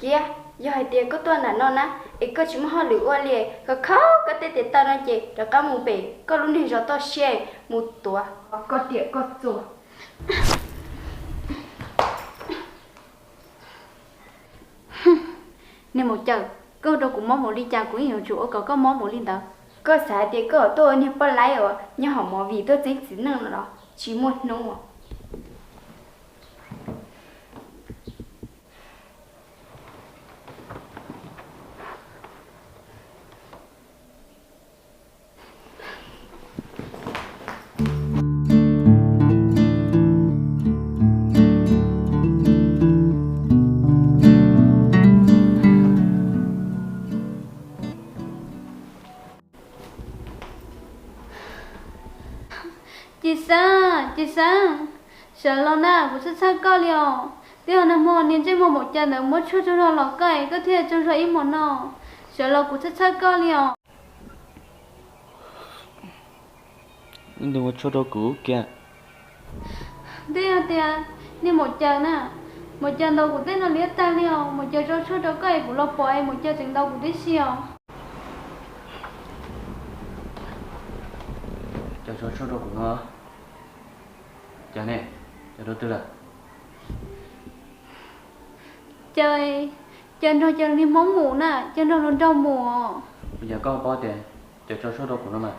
Kiab, yog hais tias koj tuaj nram no na, es koj tsis muaj hauj lwm ua li, koj khaub koj tej tes taw no ces rov qab mus pem koj lub niag zos toj siab mus tuav koj riam koj txuas. Niag Maum Cawm, koj ua rau kuv mob mus li cas kuv yeej yuav tsum ua kom koj mob mus li ntawd. Koj xav hais tias koj tuaj ua niag poj laib uas nyob hauv movie tuaj txeeb txiv neej no los? Tsis muaj hnub. Cis Xeeb, Cis Xeeb, sawv los na, kuv txhawj txhawj koj li os. Twb yog nag hmo niag ntsej muag Maum Cawm ntawd muab tshuaj tsaug zog los koj es koj thiaj tsaug zog ib hmos no. Sawv los kuv txhawj txhawj koj li os. Leej twg muab tshuaj rau kuv kiag? Twb yog tias niag Maum Cawm na, Maum Cawm ntaus kuv tej no liab tag li os. Maum Cawm tso tshuaj rau koj es kuv los pom es Maum Cawm tseem ntaus kuv tib si os. Cawm tso tshuaj rau kuv no. Cawm ne, cawm rau twg lawm? Cawm, Cawm nrog Cawm niag Hmoob mus na, Cawm nrog hluas nraug mus. Puas yog koj paub tias Cawm tso tshuaj rau kuv no mas?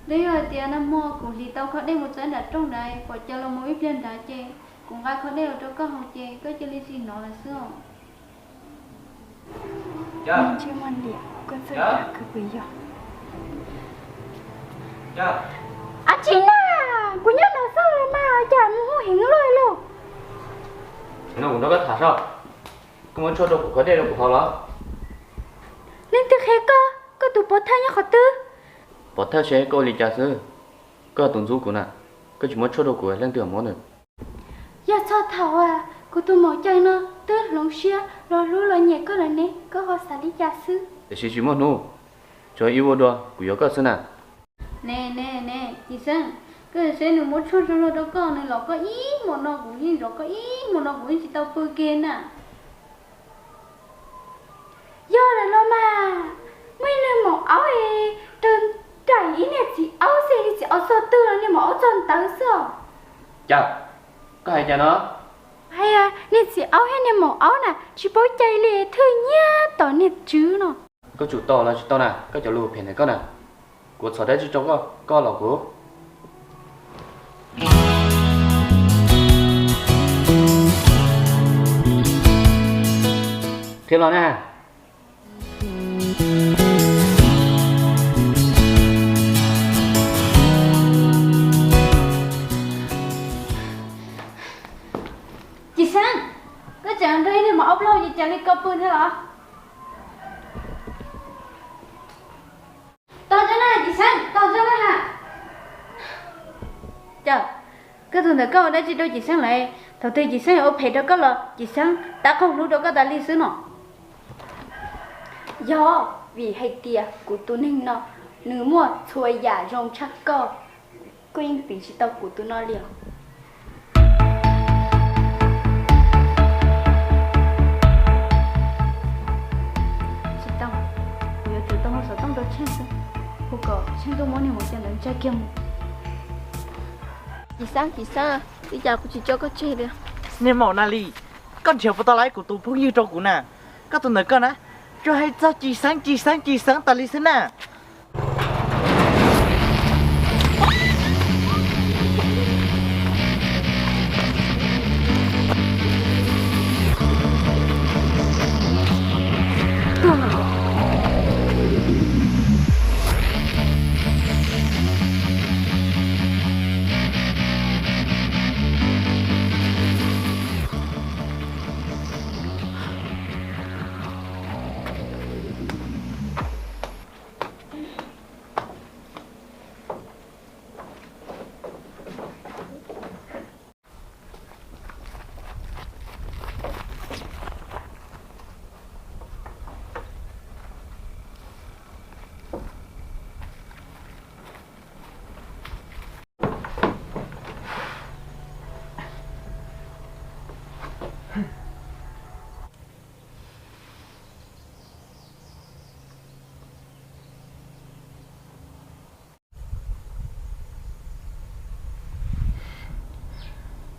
Twb yog hais tias nag hmo kuv hliv tau khob dej mus txog nram rooj ntawd, pom Cawm los mus ib pliag nrad ces kuv nqa khob dej los rau koj haus ces koj cia li tsis hnov lawm xwb os. Ab tsi na, kuv nyob no xwb los mas cas mus hu heev luaj li. No kuv nrog koj tham soj, koj muab tshuaj rau kuv khob dej rau kuv haus los? Leej twg qhia koj? Koj tus pov thawj nyob qhov twg? Pov thawj seb koj ua li cas xwb, koj tus ntxub kuv na, koj tsis muab tshuaj rau kuv leej twg muab nws. Yog txog thaum uas kuv tus Maum Cawm no twb hloov siab los hlub los nyiam koj lawm ne, koj ho xav li cas xwb? Tiam sis tsis muaj hnub, tsuas ib ua dua kuv yuav koj xwb na. Ne ne ne, Cis Xeeb, koj saib nws muab tshuaj tsaug zog rau koj, nws los koj ib hmos no kuv yeej zov koj ib hmos no kuv yeej tsis tau pw kiag na. Yog lawm los mas, muaj ib niag maum aub es raws nraim ib niag txiv aub xwb, niag txiv aub txog twg los niag maum aub txog ntawd xwb os. Cas, koj hais cas no? Hais niag txiv aub thiab niag maum aub na tsis paub cai li, thwj nyiab tom niag tswv no. Koj tsum tau los tsis tau na, koj cov lus phem ntawm koj na, kuv txhom dab tsi rau koj, koj los kuv qhia los na. Cis Xeeb, koj tseem nrog ib niag maum aub plaub hau ces cas li koj pw thiab los? Tos tso na Cis Xeeb, tos tso na ha. Cas, koj tus ntawm koj ua dab tsi rau Cis Xeeb lawm? Thaum twg Cis Xeeb yuav ua phem rau koj los Cis Xeeb tab qaug hlub rau koj tas li xwb no. Yog vim hais tias kuv tus neeg no nws muaj txhua yam zoo tshaj koj, koj yeej piv tsis tau kuv tus no li os. Tsis tau, kuv yuav tsum tau hu xov tooj rau Tsheej xwb, hu kom Tsheej tuaj muab niag Maum Cawm ntawd ntsia kiag mus. Cis Xeeb, Cis Xeeb, li cas kuv tsis tso koj tseg li? Niag maum Nas Lis, koj nrhiav puas tau lawm kuv tus phooj ywg rau kuv na? Koj tus ntawm koj na, tsuas hais txog Cis Xeeb, Cis Xeeb, Cis Xeeb tas li xwb na.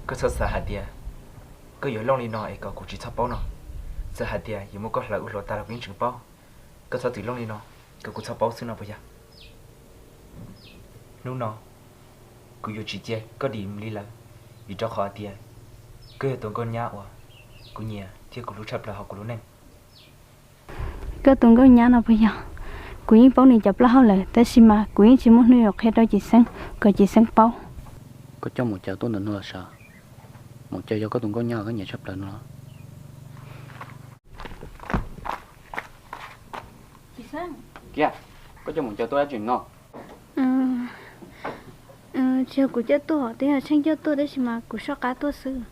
Koj txhob xav hais tias koj yuav looj li no es kom kuv tsis txhob paub no. Txawm hais tias yuav muab koj hlawv ua hluav taws los kuv yeej tseem paub. Koj txhob txwm looj li no kom kuv txhob paub xwb no puas yog? Hnub no kuv yuav tsis cia koj dim li lawm, vim rau qhov hais tias koj yog tus nkauj nyab uas kuv nyiam thiab kuv hlub tshaj plaws hauv kuv lub neej. Koj tus nkauj nyab no puas yog? Kuv yeej paub nws cov plaub hau lawm, tab sis mas kuv yeej tsis muaj hnub yuav qhia rau Cim Xeeb kom Cim Xeeb paub. Koj coj Maum Caw tuaj ntawm no los sav? Maum Caw yog koj tus nkauj nyab koj nyiam tshaj plaws no los? Kiag, koj coj Maum Caw tuaj dab tsi no? Tsis yog kuv coj tuaj, twb yog Tsheej coj tuaj tab sis mas kuv soj qab tuaj xwb.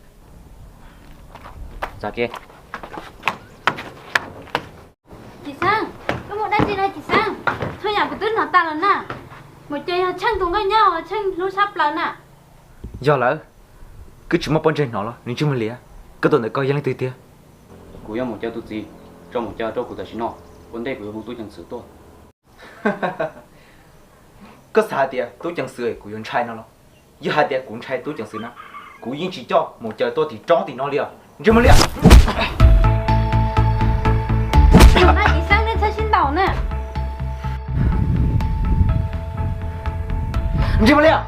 Txav ke. Cim Xeeb, koj muaj dab tsi no Cim Xeeb? Txhua yam kuv twb hnov tas lawm na. Maum Caw yog Tsheej tus nkauj nyab uas Tsheej hlub tshaj plaws na. Yog lawm, koj tsis muaj pob ntseg hnov los nws ntsej muag liam. Koj tus ntawm koj yog leej twg tiag? Kuv yog Maum Caw tus txiv, tso Maum Caw rau kuv tam sim no, ua ntej kuv yuav hu tub ceev xwm tuaj. Koj xav hais tias tub ceev xwm kuv yuav ntshai no los? Yog hais tias kuv ntshai tub ceev xwm na, kuv yeej tsis coj Maum Caw tuaj tim roob tim no li os. Ntsej muag liam. Cim Xeeb, nej txhob sib ntaus na. Ntsej muag liam.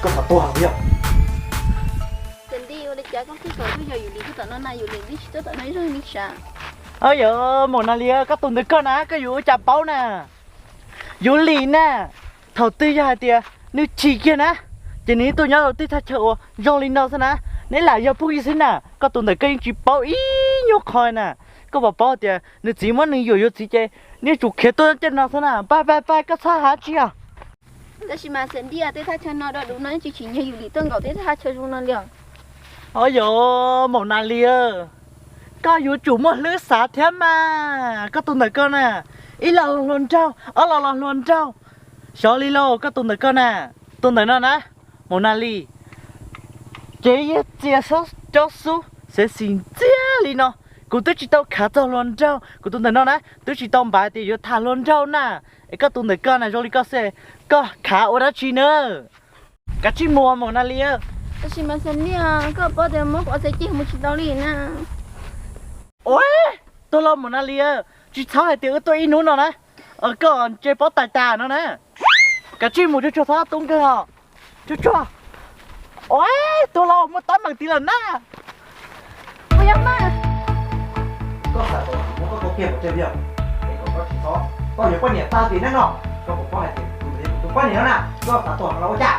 Koj xav tuag yog? Xav nti, ua li cas koj twb tau tuaj yog Yus Lis tuaj tom no na, Yus Lis twb tsis tuaj tom no ib zaug li sav. Au yog, Maum Nas Lis, koj tus ntawm koj na koj yuav ua cas paub na? Yus Lis na, thaum twg yog hais tias nws chim kiag na, ces nws tuaj nyob rau tej thaj chaw uas zoo li no xwb na. Neb lam yog phooj ywg xwb na, koj tus ntawm koj yeej tsis paub ib nyuag qho na. Koj puas paub tias nws txiv muab nws yuam yuav txiv ces nws yuav tsum khiav tuaj caj no xwb na. Pab pab pab, koj txhob hais dab tsi os. Tab sis mas Xav Nti, tej thaj chaw no do du no yeej tsis tsim nyog Yus Lis tuaj nkaum tej thaj chaw zoo no li os. Au yog, Maum Nas Lis, koj yuav tsum muaj hlwb xav thiab mas. Koj tus ntawm koj na, ib los los hluas nraug, ob los los hluas nraug. Xyov li lauj, koj tus ntawm koj na, tus ntawm no na, Maum Nas Lis, cev yeej txias cob xub xev xis ntxiag li no. Kuv twb tsis tau khav txog hluas nraug, kuv tus ntawm no na twb tsis tau npaj tias yuav tham hluas nraug na. Es koj tus ntawm koj na zoo li koj xwb, koj khav ua dab tsi na? Kav tsij mus, Maum Nas Lis. Tab sis mas Xav Nti, koj paub tias muab kuv txhais ceg mus tsis tau li na. Ua, tuag lauj Maum Nas Lis, tsis txhob hais tias wb tuaj ib hnub no na, koj ntsej pob tais tas no na. Kav tsij mus tsuag tsuag, txhob tub nkeeg os. Tsuag tsuag. Ua, tuag lauj, muaj teeb meem tid lawm na. Koj xav kom kuv muab koj tua kiag pov tseg li os? Es kom koj tsis txhob, koj yuav poj niam tag tim neej no. Koj puas paub hais tias kuv tus poj niam no na, koj xav tuag no los ua cas?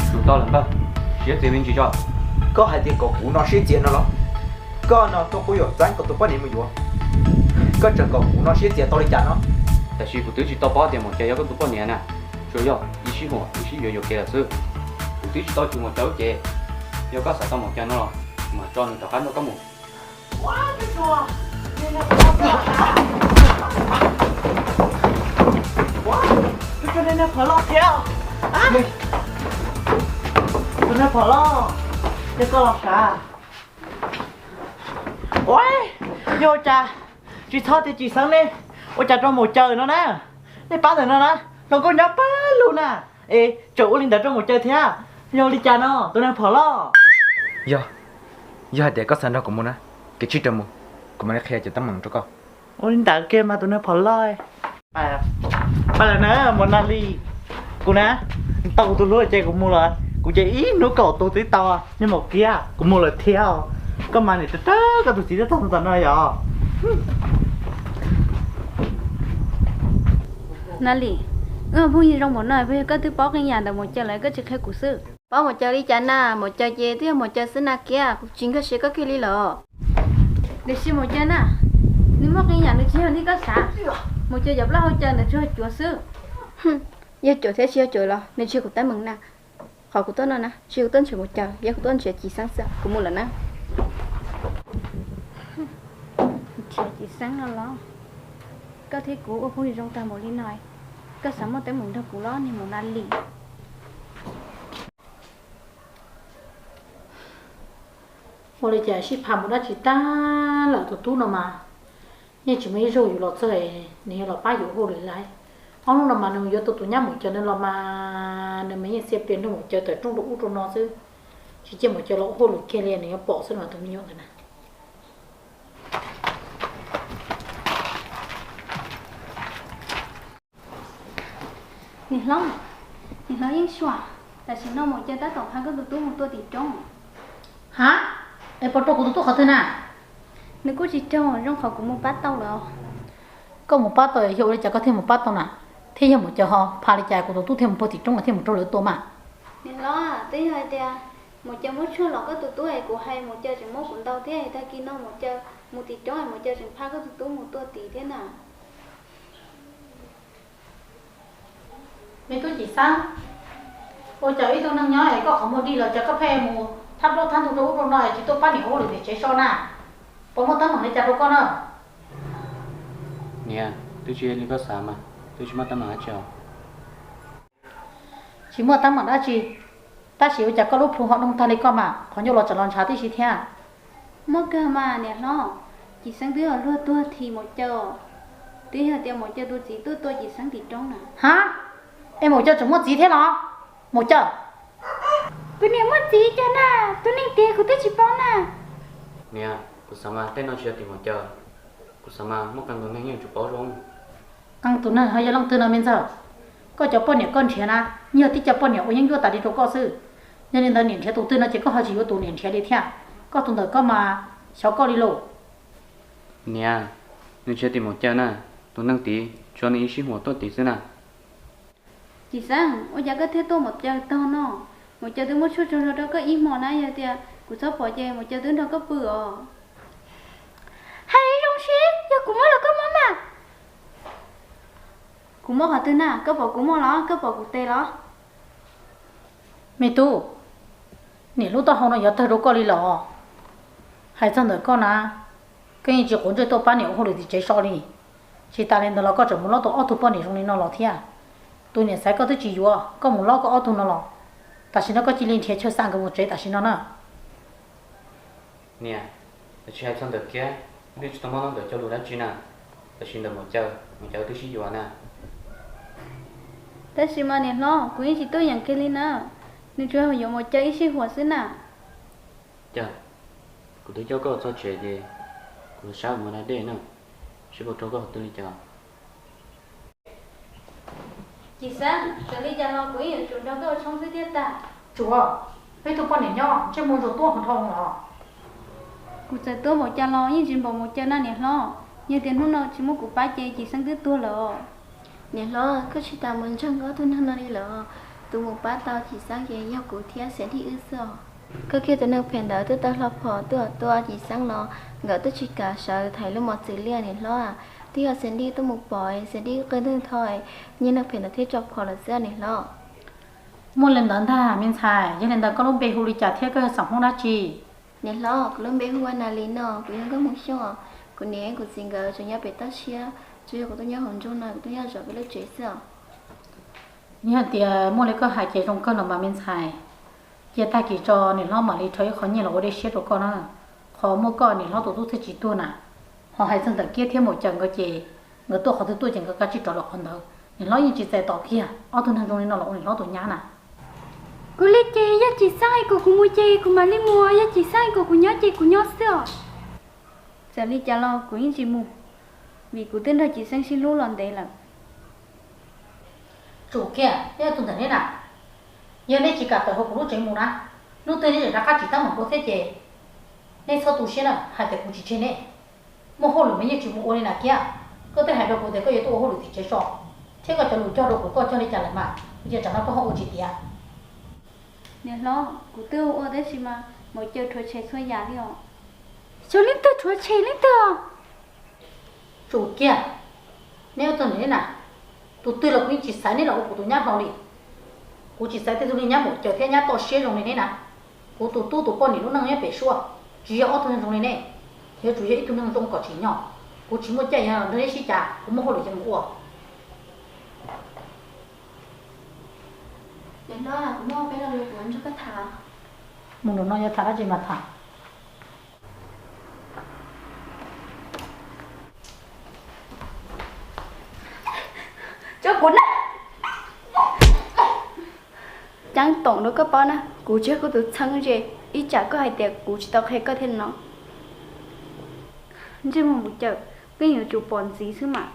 Tsum tau lawm npawg, siab txias me ntsis tso. Koj hais tias kom kuv no siab txias no los? Koj no tuaj qub yuam txeeb kom tus poj niam mus yuav, koj tseem kom kuv no siab txias tau li cas no? Tab sis kuv twb tsis tau paub tias Maum Caw yog koj tus poj niam na, tsuas yog ib sij huam ib sij yuav yuam kev lawm xwb. Kuv twb tsis tau chwv Maum Caw lub cev, yog koj xav tau Maum Caw no los mam tso nws rov qab nrog koj mus. Tus nais phoo loj thiab. Tus nais phoo loj, yog koj los sav. Ua, yog ua cas tsis txhob tias Cim Xeeb ne, ua cas rau Maum Caw no na? Nej pab ntawm no na, hluas nkauj nyob pawg lug na. Es tseem ua li ntawd rau Maum Caw thiab, yog li cas no tus nais phoo loj? Yog, yog hais tias koj xav nrog kuv mus na, kav tsij rau mus, kuv mam li qhia cov teeb meem rau koj. Ua li ntawd kiag mas tus nais phoo loj. Pab lawm na Maum Nas Lis, kuv na, tau kuv tus hlub ces kuv mus lawm, kuv ces ib hnub kaum tus twb tau, niag maum kiab, kuv mus lawm thiab. Koj mas niam rawg rawg koj tus txiv twb tag tom no yog. Nas Lis, wb phooj ywg zoo npaum no, puas yog koj twb paub qee yam ntawm Maum Caw lawm koj tsis qhia kuv xwb? Paub Maum Caw li cas na, Maum Caw ces twb yog Maum Caw xwb na kiab, kuv tsis nkag siab koj kiag li los? Tiam sis Maum Caw na, nws muaj qee yam nws tsis yog li koj xav. Maum Caw cov plaub hau caw ntawd tsuas yog cuav xwb. Yog cuav thiab tsis yog cuav los nws tsis yog kuv teeb meem na. Qhov kuv tuaj no na, tsis yog kuv tuaj nrhiav Maum Caw, yog kuv tuaj nrhiav Cim Xeeb xwb, kuv mus lawm na. Nrhiav Cim Xeeb no los? Koj thiab kuv ua phooj ywg zoo tag npaum li no, koj xav muaj teeb meem nrog kuv los niag Maum Nas Lis? Ua li cas sib pha mus dab tsi tag lawm, tus tub no mas yeej tsis muaj ib zaug yus los txog nws yuav los pab yus ua hauj lwm li. Ob hnub no mas nws yuav tua tus nyab Maum Caws no los mas nws mas yeej xia plias nrog Maum Caws tawm rooj rau ub rau no xwb, tsis cia Maum Caws los ua hauj lwm kiag li, nws yuav pom xwb no tus me nyuam ntawd na. Niam hlob, niam hlob Yeej Suam, tam sim no Maum Caws tab tom pha koj tus tub mus tua tim roob. Ha, es puas raug kuv tus tub qhov twg na? Nws kuj tsis raug, zoo qhov kuv mus pab tau lawm. Koj mus pab tau yog ua li cas koj thiaj mus pab tau na? Thiab yog Maum Caws ho pha li cas kuv tus tub thiaj mus puag tim roob thiaj mus raug lawv tua mas? Niam hlob, twb yog hais tias Maum Caws muab tshuaj los koj tus tub es kuv hais Maum Caws tseem muab kuv ntaus thiab, tag kis no Maum Caws mus tim roob es Maum Caws tseem pha koj tus tub mus tua tim thiab na. Me tub Cim Xeeb, ua cas ib tug neeg nyob es koj qhov muag dig los cas koj pheej mus thab plaub thab ntug rau ub rau no es tsis tuaj pab niam ua hauj lwm tim tsev so na? Puas muaj teeb meem li cas rau koj na? Niam, twb tsis li koj xav mas, twb tsis muaj teeb meem dab tsi os. Tsis muaj teeb meem dab tsi, tab sis ua cas koj lub plhu ho doog tag li koj mas, qhov ncauj los tseem los ntshav tib si thiab? Muaj kawg mas niam hlob, Cim Xeeb twb luag tuag this Maum Caws, twb yog tias Maum Caws tus txiv tuaj tua Cim Xeeb tim roob na. Ha, es Maum Caws tseem muaj txiv thiab los? Maum Caws, kuv niam muaj txiv cas na, tus neeg tiag kuv twb tsis paub na. Niam, kuv xav mas tej no tsis yog tim Maum Caws, kuv xav mas muaj qee tus neeg yeej yuav tsum paub zoo. Qee tus neeg ho yog leej twg no me ntxawg? Koj cov poj niam koj nrhiav na, yog tib co poj niam uas yeeb ncuab tas li rau koj xwb. Yog li ntawd niam nrhiav tus twg no ces koj ho tsis yuav tus niam nrhiav li thiab? Koj tus ntawm koj mas xyov koj li lauj. Niam, nws tsis yog tim Maum Caws na, tus neeg tid tsuas nws ib sij huam tuaj tid xwb na. Cim Xeeb, ua cas koj thiaj tuaj Maum Caws tog no? Maum Caws twb muab tshuaj tsaug zog rau koj ib hmo na, yog tias kuv txhob pom ces Maum Caws twb nrog koj pw os. Hais zoo siab, yog kuv muab los koj muab mas. Kuv muab qhov twg na? Koj pom kuv muag los? Koj pom kuv tes los? Me tub, niam lub taub hau no yuav tawg rau koj li los? Hais txog ntawm koj na, koj yeej tsis quav ntsej tuaj pab niam ua hauj lwm tim tsev so li. Tsis tas li ntawd los koj tseem mus lob tau ob tug poj niam zoo li no los thiab. Tus niam xaiv koj twb tsis yuav, koj mus lob koj ob tug no los. Tam sim no koj cia li nrhiav chaw xa nkawd mus tsev tam sim no na. Niam, tsis hais txog ntawm kiab, twb tsis tau muaj nkawd cov lus dab tsi na. Tam sim ntawm Maum Caws, Maum Caws twb sib yuav na. Tab sis mas niam hlob, kuv yeej tsis tuaj yeem kiag li na. Nws tsuas yuav Maum Caws ib sij huam xwb na. Cas, kuv twb coj koj txog tsev ces kuv sab mus da dej na, seb puas raug koj qhov twg li cas. Cim Xeeb, txawm li cas los kuv yeej yuav tsum nrog koj ua tshoob xwb thiab tag. Tsuas, peb tug poj niam nyob ntsej muag ntsuag tuab hov dhau los. Kuv txawm tuab npaum cas los yeej tsis npaum Maum Caws na niam hlob. Yog tias hnub no tsis muab kuv pab ces Cim Xeeb twb tuag lawm. Niam hlob, koj tsis tas mus ntseeg ob tug neeg no li lawm. Tus mus pab tau Cim Xeeb ces yog kuv thiab Xia Dij wb xwb os. Koj kiag tus neeg phem ntawd twb tau hlo phom tuaj tua Cim Xeeb los nkawd twb tsis kam sawv thaiv lub mos txwm li niam hlob. Twb yog Xia Dij tuaj mus pom, Xia Dij qw ntag tho, niag neeg phem ntawd thiaj tso phom lawm xwb niam hlob. Muaj li ntawd ntag me ntxhais, yog li ntawd koj lub npe hu li cas thiab koj yog xeem Hmoob dab tsi? Niam hlob, kuv lub npe hu ua Nas Lis no, kuv yog nkauj Hmoob Xyooj os. Kuv niam kuv txiv nkawd tseem nyob pem Toj Siab, tsuas yog kuv tuaj nyob hauv nroog no, kuv tuaj nyob zov peb lub tsev xwb os. Yog tias muaj li koj hais ces zoo kawg los mas me ntxhais. Cia tag kis tso niam hlob mam li rho ib qho nyiaj los ua dej siab rau koj na. Qhov muaj koj niam hlob tus tub thiaj tsis tuag na. Ho hais txog ntawm Kiab thiab Maum Caws nkawd ces nkawd tuaj qhov twg tuaj ces nkawd kav tsij rov los qhov ntawd. Niam hlob yeej tsis txais tos kiag ob tug neeg zoo li no los ua niam hlob tus nyab na. Kuv li ces yog Cim Xeeb hais kom kuv mus ces kuv mam li mus, yog Cim Xeeb hais kom kuv nyob ces kuv nyob xwb os. Txawm li cas los kuv yeej tsis mus, vim kuv twb nrog Cim Xeeb sib hlub los ntev lawm. Tsum kiag, neb yog tus ntawm neb na, yog neb tsis kam tawm hauv kuv lub tsev mus na, hnub twg neb tseem rov qab tsim teeb meem rau thiab ces neb txhob tu siab na, hais tias kuv tsis tseg neb. Muaj hauj lwm mas yeej tsis mus ua li na Kiab. Koj twb hais rau kuv tias koj yuav tuaj ua hauj lwm tim tsev so, thiab koj cov lus cog rau kuv koj cog li cas lawm mas, ua cas tsam no koj ho ua tsis tiav? Niam hlob, kuv twb ua tab sis mas Maum Caws rhuav tshem txhua yam li os. Xyov leej twg rhuav tshem leej twg os. Tsum kiag, neb ua txog ntawm neb na, tus twg los kuv yeej tsis xaiv neb los ua kuv tus nyab hlau li. Kuv tsis xaiv tej tug neeg nyab Maum Caws thiab nyab Toj Siab zoo li neb na. Kuv tus tub tus poj niam lub neej nyob pem suab, tsis yog ob tug neeg zoo li neb. Yuav tsum yog ib tug neeg zoo kom tsim nyog. Kuv tsis muaj caij nrog neb sib cav, kuv muaj hauj lwm yuav mus ua. Mus no yog tham dab tsi mas tham. Ua na, ceeb toom rau koj paub na, kuv tsis yog koj tus txheeb ze, ib tsam koj hais tias kuv tsis tau qhia koj thiab no. Ntsej muag mus cawm, peb yuav tsum pom ntxiv xwb mas.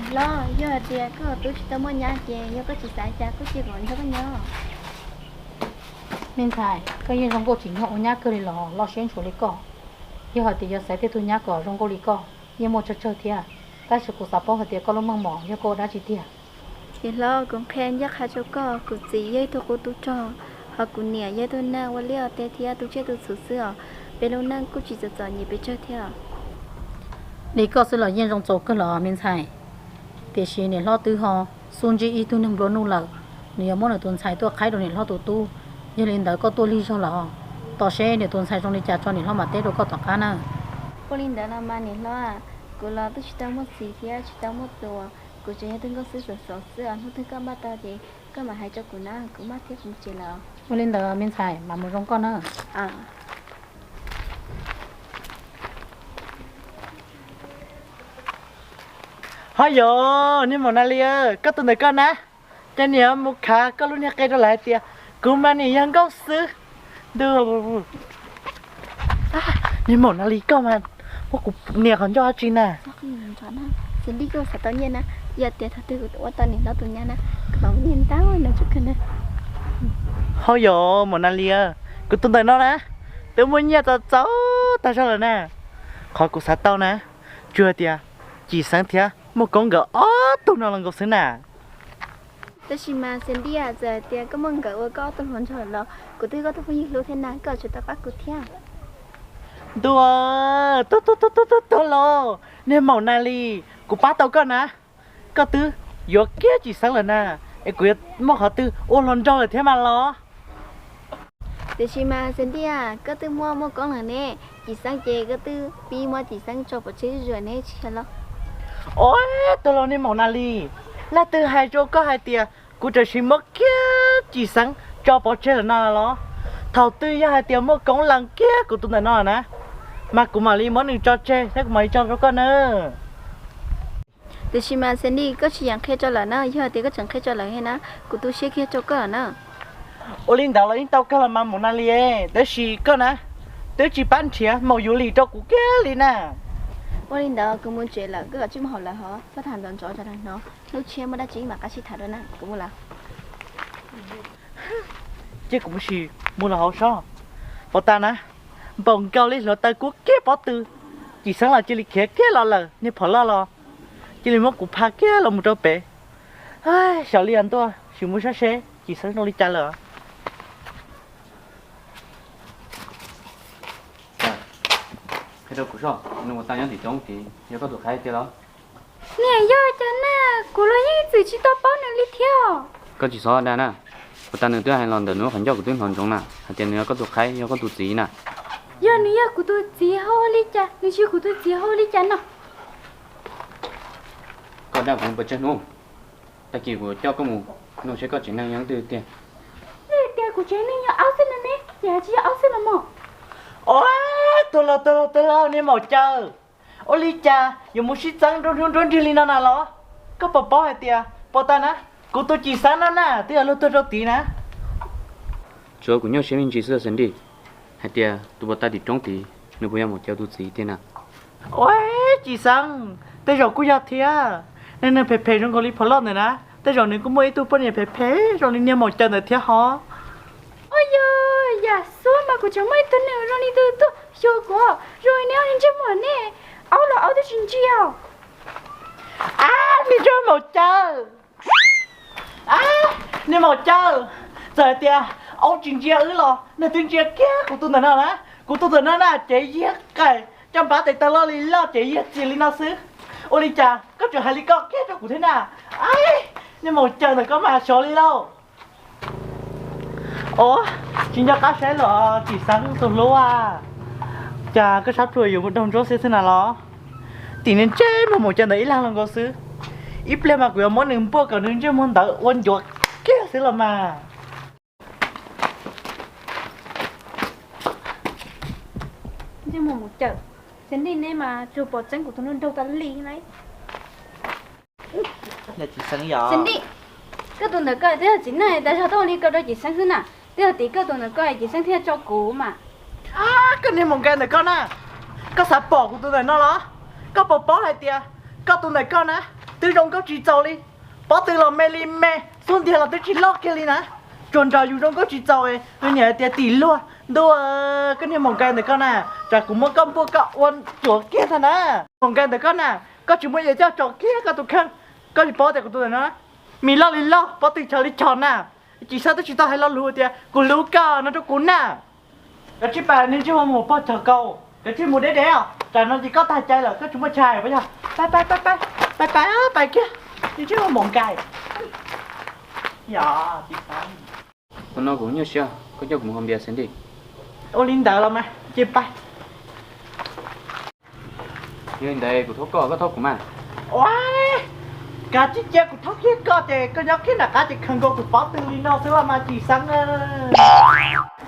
Hlob, yog hais tias koj tub tsis tau muaj nyab ces yog koj tsis xav cas koj cia kuv nrog koj nyob. Me ntxhais, koj yeej zoo nkauj tsim nyog ua nyab kawg li los loj siab ntshua li koj. Yog hais tias yuav xaiv tej tug nyab kom zoo nkauj li koj, yeej muaj tsawg tsawg thiab. Tab sis kuv xav paub hais tias koj lub meej mom yog koj ua dab tsi tiag? Txiv hlob, kuv qhia ncaj qha rau koj, kuv txiv yog ib tug qub tub rog, ho kuv niam yog ib tug neeg ua liaj ua teb thiab tu tsiaj tu txhuv xwb os. Peb lub neej kuj tsis txom txom nyem pes tsawg thiab. Li koj xwb los yeej zoo txaus kawg los me ntxhais. Tiam sis niam hlob twb ho xub ntsib ib tug neeg nplua nuj lawm, nws yuav muab nws tus ntxhais tuaj qhaib rau niam hlob tus tub. Yog li ntawd koj tuaj lig zog los, tos seb niam tus ntxhais zoo li cas tso niam hlob mam teb rau koj tom qab na. Ua li ntawd los mas niam hlob, kuv los twb tsis tau muaj txiv thiab tsis tau muaj tus, kuv tseem yog tug nkauj xwb xov xov xwb os. Hnub twg koj npaj tau ces koj mam hais rau kuv na, kuv maj thiab kuv mus tsev lawm. Ua li ntawd me ntxhais, mam mus zoo koj na. Ho yog niag maum Nas Lis, koj tus ntawm koj na, cas niam mus khav koj lub niag qe rau lawv hais tias kuv mas niam yog nkauj xwb. Ntuj, niag maum Nas Lis koj mas muab kuv niam qhov ncauj dab tsi na? Xav li koj xav tau nyiaj na, yog tias thaum twg kuv ua tau niam hlob tus nyab na, kuv mam muab nyiaj ntau no rau koj na. Ho yog maum Nas Lis, kuv tus ntawm no na, twb muaj nyiaj txaus txaus tag zog lawm na. Qhov kuv xav tau na, tsuas tias Cim Xeeb thiab Muaj Koob nkawd ob tug no los nkaus xwb na. Tab sis mas Sandy, txawm hais tias koj muaj nkawd ua koj ob tug hluas nraug los kuv twb yog koj tus phooj ywg hlub thiab na, koj tsum tau pab kuv thiab. Ntuj, tuag tuag tuag tuag los, niag maum Nas Lis, kuv pab tau koj na. Koj twb yuav kiag Cim Xeeb lawm na, es kuv yuav muaj qhov twg ua hluas nraug lawm thiab mas los? Tiam sis mas Sandy, koj twb muaj Muaj Koob lawm ne, Cim Xeeb ces koj twb pib muab Cim Xeeb tso pov tseg zuj zus ne, tsis yog los? Os, tuag los niag maum Nas Lis, leej twg hais rau koj hais tias kuv tam sim muab kiag Cim Xeeb tso pov tseg lawm no los? Thaum twg yog hais tias Muaj Koob lees kiag kuv tus ntawm no na, mas kuv mam li muab nws tso tseg thiab kuv mam li tso rau koj na. Tiam sis mas Sandy, koj tsis yeem qhia rau lawm na, yog tias koj tseem qhia rau lawm na, kuv tu siab kiag rau koj lawm na. Ua li ntawd los yeej tau kawg los mas maum Nas Lis, tab sis koj na, twb tsis pab nrhiav maum Yus Lis rau kuv kiag li na. Ua li ntawd kuv mus tsev lawm, koj kav tsij mus hauj lwm hov, txhob tham ntxov ntxov, hnov hnub tshiab muaj dab tsi mam qab sib tham dua na, kuv mus lawm. Cia kuv mus sim mus los hauv sob. Pov tas na, npaum nkaus li hluav taws kub kiag pob tw, Cim Xeeb los cia li khiav kiag los lawm, niag phom loj los cia li muab kuv pha kiag los mus rau pem. Xyov li os ntuj, sim mus saib seb Cim Xeeb zoo li cas lawm. Qhia rau kuv soj, nws ua tau nyob tim roob tid, yog koj tus qhaib tiag los? Niam, yog cas na, kuv los yeej txwm tsis tau paub nws li thiab. Koj tsis txhob dag na, puas tas nws twb hais los ntawm nws lub qhov ncauj kuv twb hnov ntsoov na, hais tias nws yog koj tus qhaib, yog koj tus txiv na. Yog nws yog kuv tus txiv ho ua li cas, nws tsis yog kuv tus txiv ho ua li cas no? Koj dag kuv puas tsawg hnub? Tag kis kuv coj koj mus nug seb koj tsev neeg yog leej twg tiag. Leej tias kuv tsev neeg yog aub xwb no ne, ces tsis yog aub xwb no mog. Os, tuag los tuag los tuag los niag maum Cawm, ua li cas yuav mus sib txeeb nruab hnub nruab nrig li no na los? Koj puas paub hais tias puas tas na, kuv tus Cim Xeeb no na twb yog luag tuag rau tid na. Tsuav kuv nyuaj siab me ntsis xwb Sandy, hais tias tus puas tas tim roob tid nws puas yog maum Cawm tus txiv tiag na? Ua, Cim Xeeb, tej zaum kuj yog thiab. Neeg neeg phem phem zoo nkaus li phom loj ntawm na, tej zaum nws kuj muaj ib tug poj niam phem phem zoo li niag maum Cawm ntawd thiab hov. Ua, yog yam xwb mas kuv tseem muaj ib tug neeg zoo li tus tuaj xyuas kuv, zoo li neb ob niag ntsej muag ne, aub los aub twb tsis ntsia. Ab, niag ntsej maum Cawm. Ab, niag maum Cawm, txawm hais tias aub tsis ntsia wb los nws twb ntsia kiag kuv tus ntawm no na. Kuv tus ntawm no na cev yiag qaim coj npav tes taw loj li loj, cev yiag txias li no xwb. Ua li cas koj tseem hais li koj kiag rau kuv thiab na? Ab, niag maum Cawm ntawm koj mas xyov li lauj. Os, tsis nco qab saib los Cim Xeeb tus hlub a. Cas koj sab plhuav yuav mus doog ntsuab xiab xwb na los? Tim niag ntsej muag maum Cawm ntawd ib leeg los nkaus xwb. Ib pliag mas kuv yuav muab nws npuaj kom nws ntsej muag ntawd ua ncuav kiag xwb los mas. Ntsej muag maum Cawm, Xeeb Dij, neb mas tsuas pom tseeb kuv tus nraug nraug tas li lauj. Xeeb Dij, koj tus ntawm koj twb yog txiv neej tas zog tuaj ua li ko rau Cim Xeeb xwb na, twb yog tim koj tus ntawm koj Cim Xeeb thiaj tso kuv mas. Koj niag maum nkai ntawm koj na, koj xav pom kuv tus ntawm no los? Koj puas paub hais tias koj tus ntawm koj na twb zoo nkauj tsis txaus li, pob tw los me li me, xub ntiag los twb tsis loj kiag li na. Tsuas nrog yus zoo nkauj tsis txaus, yus niam hais tias tim luag ntuj. Koj niag maum nkai ntawm koj na, tsam kuv muab koj npuaj koj ua tsuav kiag ntag na. Maum nkai ntawm koj na, koj tsis muaj yam coj tso kiag koj tus kheej. Koj tsis paub tias kuv tus ntawm no mis loj li loj, pob tw chov li chov na. Cim Xeeb twb tsis tau hais lo lus tias kuv hlub koj no rau kuv na. Kav tsij pais, niag ntsej muag pog cog kaus, kav tsij mus deb deb os, tsam no ces koj tag cai lawm koj tsis muaj chaw pab yog. Pais pais pais pais, pais pais pais kiag, niag ntsej muag maum nkai. Yog, Cim Xeeb. Ua no kuv nyuaj siab, koj coj kuv mus haus npias Xeeb Dij. Ua li ntawd los mas ces pais. Yog li ntawd kuv thauj koj, koj thauj kuv mas. Ua, kav tsij cia kuv thauj kiag koj ces koj nyob kiag nram qab ces khaws nkaus kuv pob tw li no xwb los mas Cim Xeeb.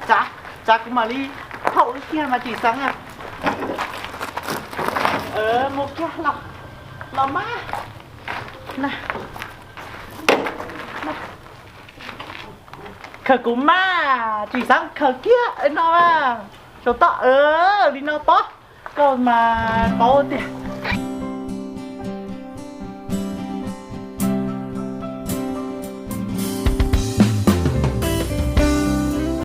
Tsav, tsav kuv mam li thauj wb kiag mas Cim Xeeb. Mus kiag los, los mas. Khaws kuv mas, Cim Xeeb, khaws kiag no. Saum toj li no pob, koj mas paub tiag.